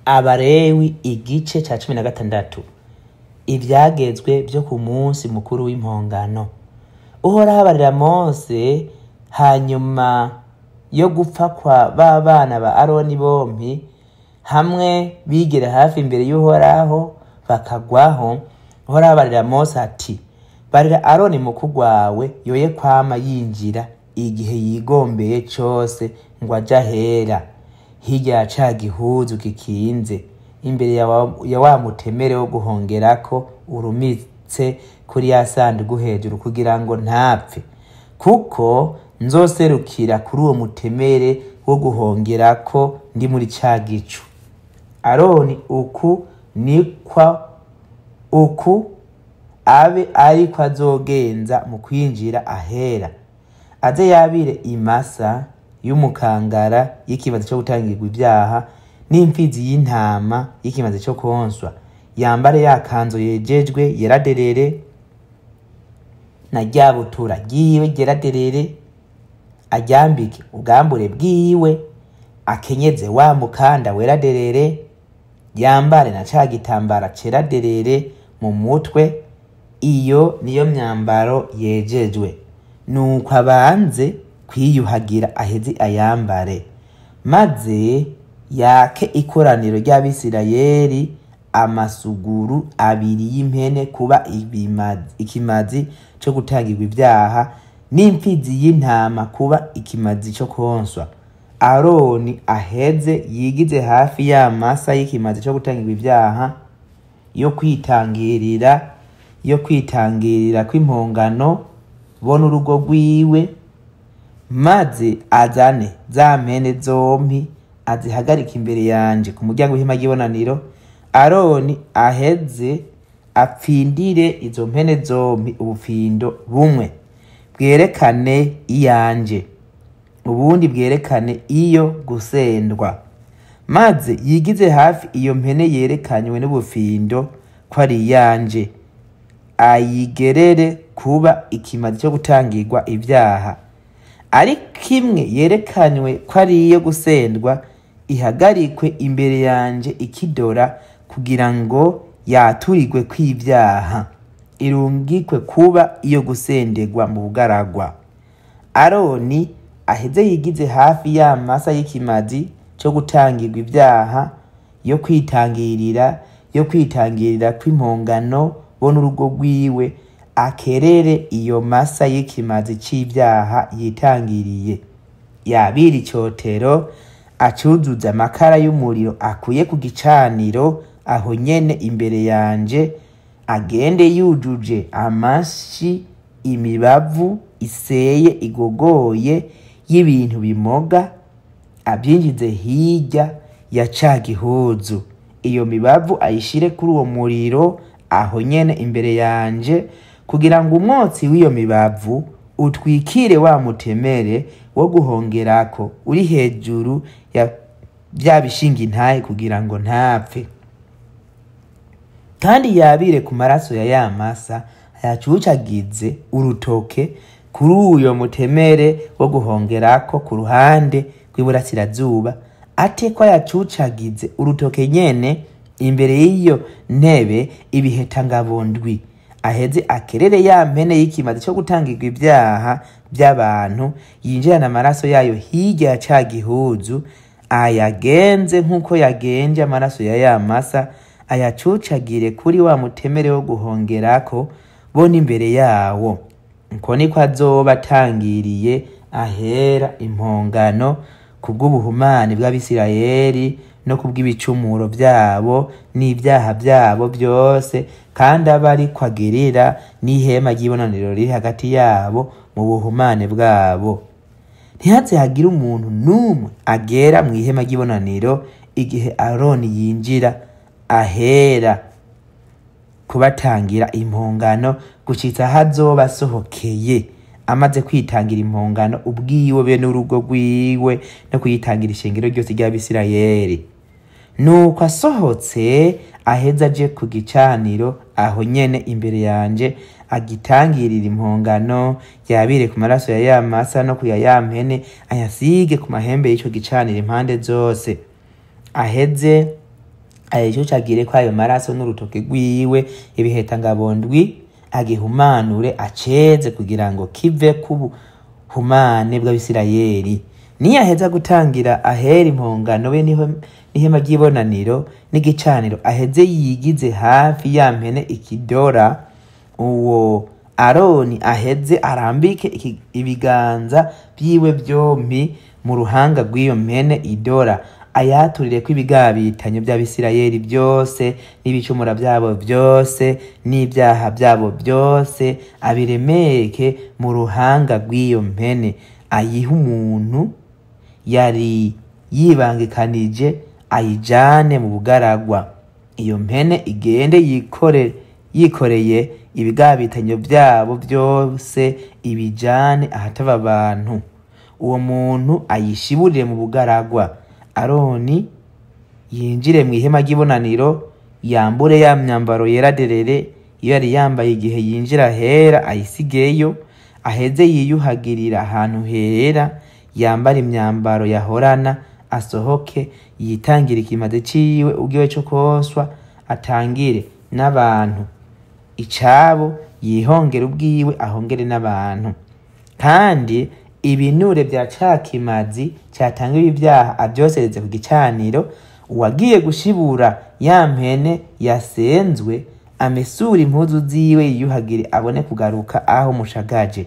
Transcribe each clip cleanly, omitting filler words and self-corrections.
Abalewi igice ca 16. Ivyagezwe vyo ku munsi mukuru w'impongano. Uhoraho abarira Mose hanyuma yo gupfa kwa ba bana ba Aroni bompi, hamwe bigera hafi imbere y'Uhoraho bakagwaho. Uhoraho abarira Mose ati: barira Aroni mukuru wawe yoye kwama yinjira igihe yigombeye cose ngo aje ahera, hirya ya ca gihuzu gikinze imbere ya wa mutemere wo guhongerako urumitse kuri ya sandugu hejuru, kugira ngo ntapfe, kuko nzoserukira kuri uwo mutemere wo guhongerako ndi muri ca gicu. Aroni uku nikwa uku abe ariko azogenza mu kwinjira ahera, aze yabire imasa y'umukangara y'ikimazi co gutangirwa ibyaha, n'imfizi y'intama y'ikimazi co konswa, yambare ya kanzu yejejwe yeraderere, na rya butura ryiwe ryeraderere, aryambike ubwambure bwiwe, akenyeze wa mukanda weraderere, yambare na ca gitambara ceraderere mu mutwe. Iyo niyo myambaro yejejwe. Nuko abanze kwiyuhagira aheze ayambare, maze yake ikoraniro ry'Abisirayeli amasuguru abiri y'impene kuba ikimazi co gutangirwa ibyaha, n'imfizi y'intama kuba ikimazi co konswa. Aroni aheze yigize hafi ya masa y'ikimazi co gutangirwa ibyaha yo kwitangirira kw'impongano bo n'urugo rwiwe, maze azane za mpene zompi azihagarike imbere yanje ku muryango w'ihema ry'ibonaniro. Aroni aheze apfindire izo mpene zompi ubupfindo bumwe bwerekane iyanje, ubundi bwerekane iyo gusendwa, maze yigize hafi iyo mpene yerekanywe n'ubufindo ko ari iyanje, ayigerere kuba ikimazi cyo gutangirwa ibyaha. Ariko imwe yerekanywe ko ari iyo gusendwa ihagarikwe imbere yanje ikidora, kugira ngo yaturirwe kw'ibyaha, irungikwe kuba iyo gusenderwa mu bugaragwa. Aroni aheze yigize hafi ya masa y'ikimazi cyo gutangirwa ibyaha yo kwitangirira kw'impongano bo n'urugo rwiwe, akerere iyo masa y'ikimazi c'ibyaha yitangiriye, yabira icotero acuzuza amakara y'umuriro akuye ku gicaniro aho nyene imbere yanje, agende yujuje amashi imibavu iseye igogoye y'ibintu bimoga, abyinjize hirya ya ca gihuzu. Iyo mibavu ayishire kuri uwo muriro aho nyene imbere yanje, kugira ngo umwotsi w'iyo mibavu utwikire wa mutemere wo guhongerako uri hejuru ya bya bishinga intahe, kugira ngo ntapfe. Kandi yabire ku maraso ya ya masa ayacucagize urutoke kuri uyo mutemere wo guhongerako ku ruhande rw'iburasirazuba, ate ko ayacucagize urutoke nyene imbere y'iyo ntebe ibihetangabo ndwi. Aheze akerere ya mpene y'ikimazi cyo gutangirwa ibyaha by'abantu, yinjirana amaraso yayo hirya ya ca gihuzu, ayagenze nk'uko yagenje amaraso ya ya masa, ayacucagire kuri wa mutemere wo guhongerako bo n'imbere yawo. Uko niko azoba atangiriye ahera impongano kubw'ubuhumane bw'Abisirayeli no kubw'ibicumuro byabo n'ibyaha byabo byose, kandi aba ariko agirira n'ihema ry'ibonaniro riri hagati yabo mu buhumane bwabo. Ntihaze hagire umuntu n'umwe agera mu ihema ry'ibonaniro igihe Aroni yinjira ahera kubatangira impongano, gushitsa aho azoba asohokeye amaze kwitangira impongano ubwiwe be n'urugo rwiwe, no kuyitangira ishengero ryose ry'Abisirayeli. Nuko asohotse aheza aje ku gicaniro aho nyene imbere yanje, agitangirira impongano, yabire ku maraso ya ya masa no ku ya ya mpene, ayasige ku mahembe y'ico gicaniro impande zose. Aheze Ayicucagire ko ayo maraso n'urutoke rwiwe ibihetangabo ndwi, agihumanure aceze kugira ngo kive ku buhumane bw'Abisirayeli. Niyaheza gutangira ahera impongano be n'ihema ry'ibonaniro n'igicaniro, aheze yigize hafi ya mpene ikidora. Uwo Aroni aheze arambike ibiganza byiwe byompi mu ruhanga rw'iyo mpene idora, ayaturireko ibigabitanyo by'Abisirayeli byose n'ibicumura byabo byose n'ibyaha byabo byose, abiremeke mu ruhanga rw'iyo mpene, ayihe umuntu yari yibangikanije, ayijane mu bugaragwa. Iyo mpene igende yikoreye ibigabitanyo byabo byose, ibijane ahatava abantu. Uwo muntu ayishiburire mu bugaragwa. Aroni yinjire mu ihema ry'ibonaniro, yambure ya myambaro yera derere iyo yari yambaye igihe yinjira hera, ayisigeyo. Aheze yiyuhagirira ahantu hera, yambara imyambaro yahorana, asohoke yitangire ikimaze ciwe ubwiwe co koswa, atangire n'abantu icabo, yihongere ubwiwe ahongere n'abantu. Kandi ibinure bya ca kimazi catangiwe ibyaha avyosereze ku gicaniro. Uwagiye gushibura ya mpene yasenzwe amesure impuzu ziwe, yiyuhagire, abone kugaruka aho mushagaje.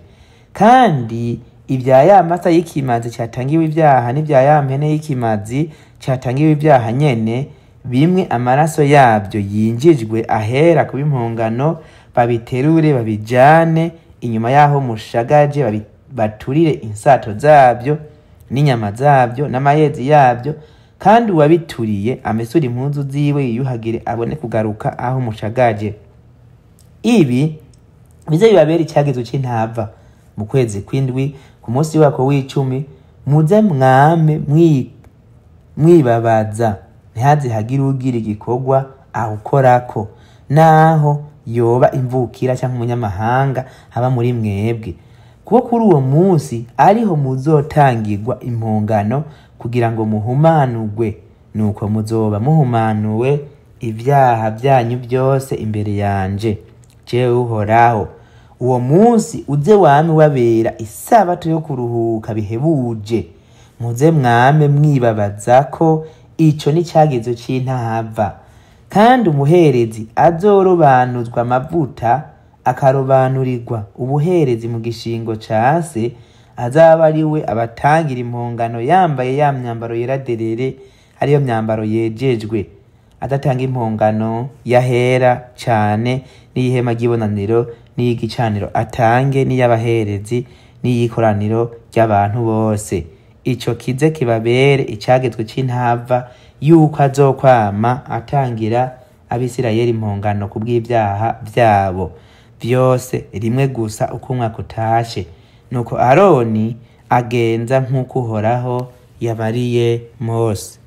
Kandi ibya ya masa y'ikimazi catangiwe ibyaha n'ibya ya mpene y'ikimazi catangiwe ibyaha nyene bimwe, amaraso yabyo yinjijwe ahera kuba impongano, babiterure babijane inyuma y'aho mushagaje, baturire insato zabyo n'inyama zabyo n'amayezi yabyo. Kandi uwabituriye amesure impuzu ziwe, yiyuhagire, abone kugaruka aho mushagaje. Ibi bize bibabera icyagezo c'intava mu kwezi kw'indwi, ku munsi wako w'icumi, muze mwame mwibabaza, ntihaze hagire ugira igikorwa awukorako, naho yoba imvukira cyangwa umunyamahanga aba muri mwebwe. Kuko kuri uwo munsi ariho muzotangirwa impongano kugira ngo muhumanurwe, nuko muzoba muhumanuwe ibyaha byanyu byose imbere yanje, jewe Uhoraho. Uwo munsi uze wame wabera isabato yo kuruhuka bihebuje, muze mwame mwibabaza ko ico ni cyagezo c'intahava. Kandi umuherezi azorobanuzwa amavuta akarobanurirwa ubuherezi mu gishingo ca se, azaba ari we abatangira impongano yambaye ya myambaro yera derere, ariyo myambaro yejejwe. Adatanga impongano yahera cane n'iyihema ry'ibonaniro n'iy'igicaniro, atange n'iy'abaherezi n'iy'ikoraniro ry'abantu bose. Ico kize kibabere icagezwe c'intava, yuko azokwama atangira Abisirayeli impongano kubw'ibyaha vyabo vyose rimwe gusa uko umwaka utashe. Nuko Aroni agenza nk'uko Uhoraho yabariye Mose.